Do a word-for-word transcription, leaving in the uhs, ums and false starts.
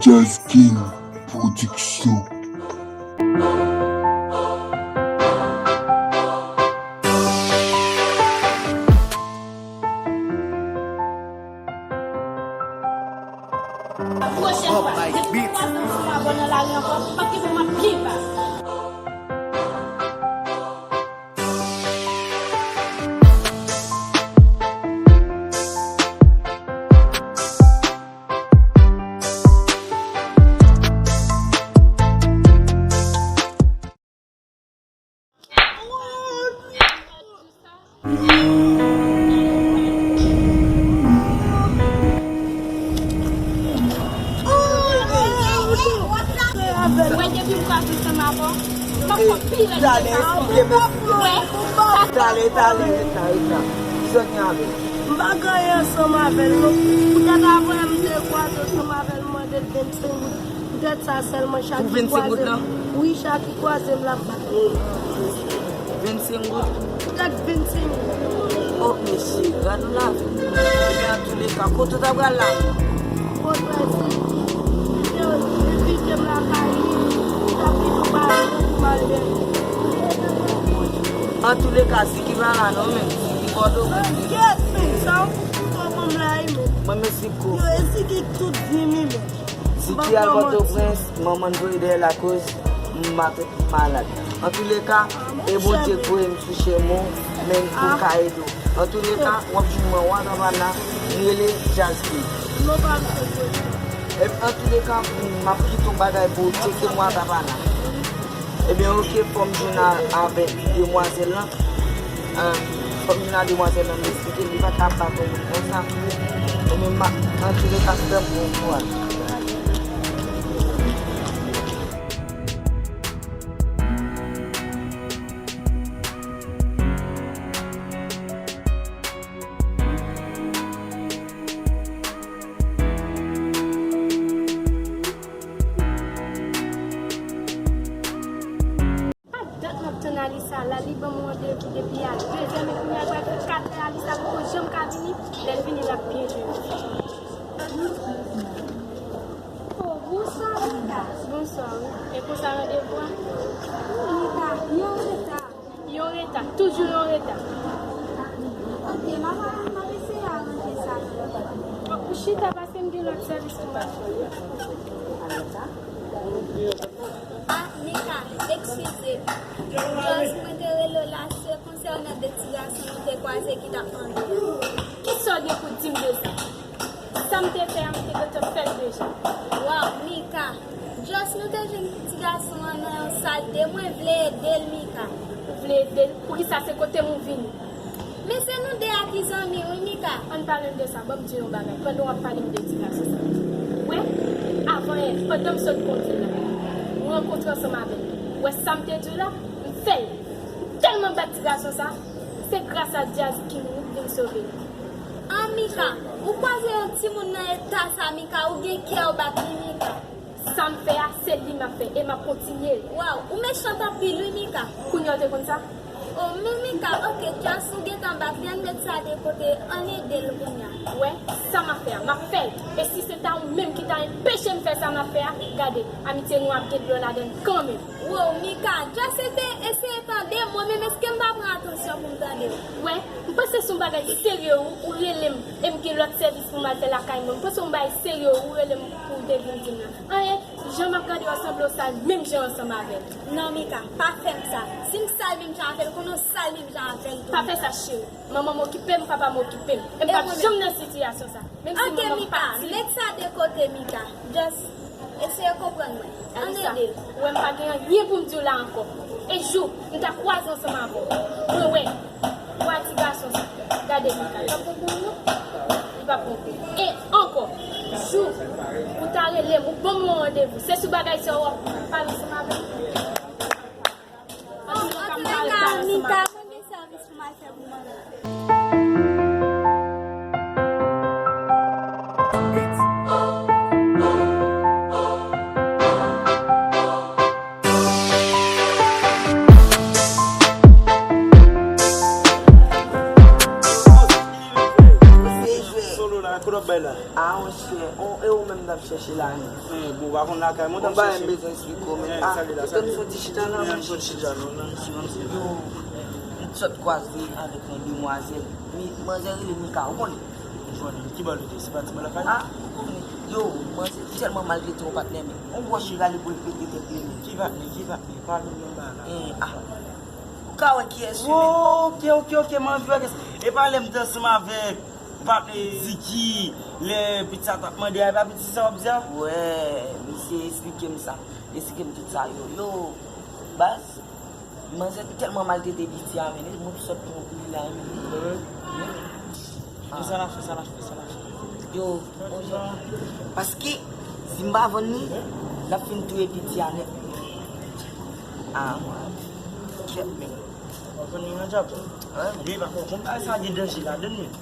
Jazz King Production. Pwochèn fwa, depi m kwaze ansanm avè w nan lari ankò, m p ap kite w, m ap byen pase. Wè, depi m kwaze ansanm avè w, m ap fè w pi rèd ke sa. Wè, sa. Tale, tale, reta, reta. Kisa w gen avè l? M pa gen anyen ansanm avè l, non. Poutèt avanyè m te kwaze ansanm avè l, m mande l vennsenk goud. Poutèt sa sèlman, chak ki kwaze m, wi, chak ki kwaze m, l ap bat mwen. Vennsenk goud? Poutèt vennsenk goud. Oh, mesye, gad yon lavi. Ebyen, antouleka, kote w ta pral la? Kote w si, evite m lakay li, m t ap pito pale pou m al dèyè. Antouleka, Ziki pa la non, men Ziki Pòtoprens. Gyèt, men, sa w fouti pran m la, wi, men. Mwen, men Ziki. Yo, e Ziki k tout vi m, wi, men. Ziki al Pòtoprens, manman l voye dèyè l akoz m ap malad. Antouleka, e Bondye k voye m sou chemen w, men pou l ka ede w. Antouleka, w ap jwenn mwen Watapana, m rele Jazz King. Epi antouleka, m ap kite yon bagay pou w tcheke m Watapana. Ebyen, oke, fò m jwenn a, avèk demwazèl lan. Ah, fò m jwenn a demwazèl lan, m esplike l, li pa ka bat yon moun konsa. Ebyen, m a, antouleka, fè m bon kouraj. Pa dat m ap tann Alisa la, li ban m randevou depi a de zè, men kounye a l pral fè kat zè, Alisa poko janm ka vini, lè l vini l ap byen jere. Oh, bonswa, Mika. Bonswa, wi. E konsa randevou a? Mika, yon reta. Yon reta, toujou yon reta. Ok, m ap, m ap eseye aranje sa. Bon, ou chita paske m gen lòt sèvis pou m al fè. Ah, Mika, eskize m. Just mwen te rele w la, se konsènan de ti gason nou te kwaze ki t ap mande a. Kisa w gen pou di m de sa? Sa m te fè a, m te gentan fè l deja. Waw, Mika, just nou te jwenn ti gason an nan yon sal de, mwen vle ede l, Mika. Ou vle ede l? Poukisa se kote m ou vini? Men se nou de a ki zanmi, wi, Mika. Ann pale m de sa, ban m di w yon bagay, pandan w ap pale m de ti gason sa. Wè, avan yè, pandan m sot kondwi la, m rankontre ansanm avè l. Wè sa m te di w la, m fè l. M tèlman bat ti gason sa, se gras a Jazz King wi k vin sove l. Ah, Mika, ou kwaze yon timoun nan eta sa, Mika, ou gen kè w bat li, Mika. Sa m fè a, se li m ap fè, e m ap kontinye l. Waw, ou mechant anpil wi, Mika. Kounye a w te konn sa? Oh, men Mika, ok, just ou gentan bat li, ann met sa de kote, ann ede l kounye a. Wè, sa m ap fè a, m ap fè l. E si se ta ou menm ki ta enpeche m fè sa m ap fè a, gade, amitye nou ap gen dlo ladann kanmenm. Wow, Mika, just ete, eseye tande m, mwen menm, èske m pa pran atansyon pou m tande w? Wè, m panse se yon bagay serye ou, ou rele m, e m gen lòt sèvis pou m al fè lakay mwen. M panse yon bagay serye ou rele m pou w te vin di m la. Anyen, jan m ap gade w a sanble w sal menm jan ansanm avè l. Non, Mika, pa fè m sa. Si m sal menm jan avè l, konnen w sal menm jan avè l tou, Mika. Pa fè sa, cheri. Manman m okipe m, papa m okipe m. E m p ap janm nan sitiyasyon sa. Menm si manman m pati. Ok, Mika, met sa de kote, Mika. Just eseye konprann mwen. Ann ede l. Ou wè m pa gen anyen pou m di w la ankò. E jou m ta kwaze ansanm avè w, mwen wè, w a ti gason sa. Gade Mika, li p ap konprann non. Li p ap konprann. E ankò, jou ou ta rele m, ou ban m yon randevou, se sou bagay sa w ap pale ansanm avè m. Antouleka, Mika, mwen gen sèvis pou m al fè pou manman. Lòt bay la. Ah, monchè, on, e ou menm t ap chèche la, men. Men, bon, pa konn lakay mwen, Bon, t ap bagay chèche. m bezwen eksplike w, men. Men, Ah, sa li la, ou sa tande li. fò ti chita la, Men, monchè. fò ti chita, non, non, non, non, non. Yo, m t sot kwaze avèk yon demwazèl. Mi, manzè rele Mika, ou konnen? Jwenn ki bò l te, se pa ti bò lakay? Ah, ou konnen. Yo, manzè tèlman maltrete yon patnè, men. On wòch li rale pou l pete tèt li, men. Ki patnè, ki patnè, pale m nan bagay la. Eh, ah. Ou ka wè kiyès li, men. Oh, ok, ok, ok, mwen anvi wè kiyès. E pa lè m te ansanm avèk patnè Ziki, lè pitit sa t ap mande a, e pa pitit sa w ap di a? Wè, misye eksplike m sa. Li eksplike m tout sa, yo. Yo, baz, manzè tèlman maltrete piti a, men, mwen sot pran pou li la, men. E sa l ap fè, sa l ap fè, sa l ap fè. Yo, paske, si m pa vann li, l ap fin touye piti a nèt. Ah, mwen, kèt, men. W ap vann li nan djab? Wè, Men, pa konn, konn bagay sa gen danje ladann, men.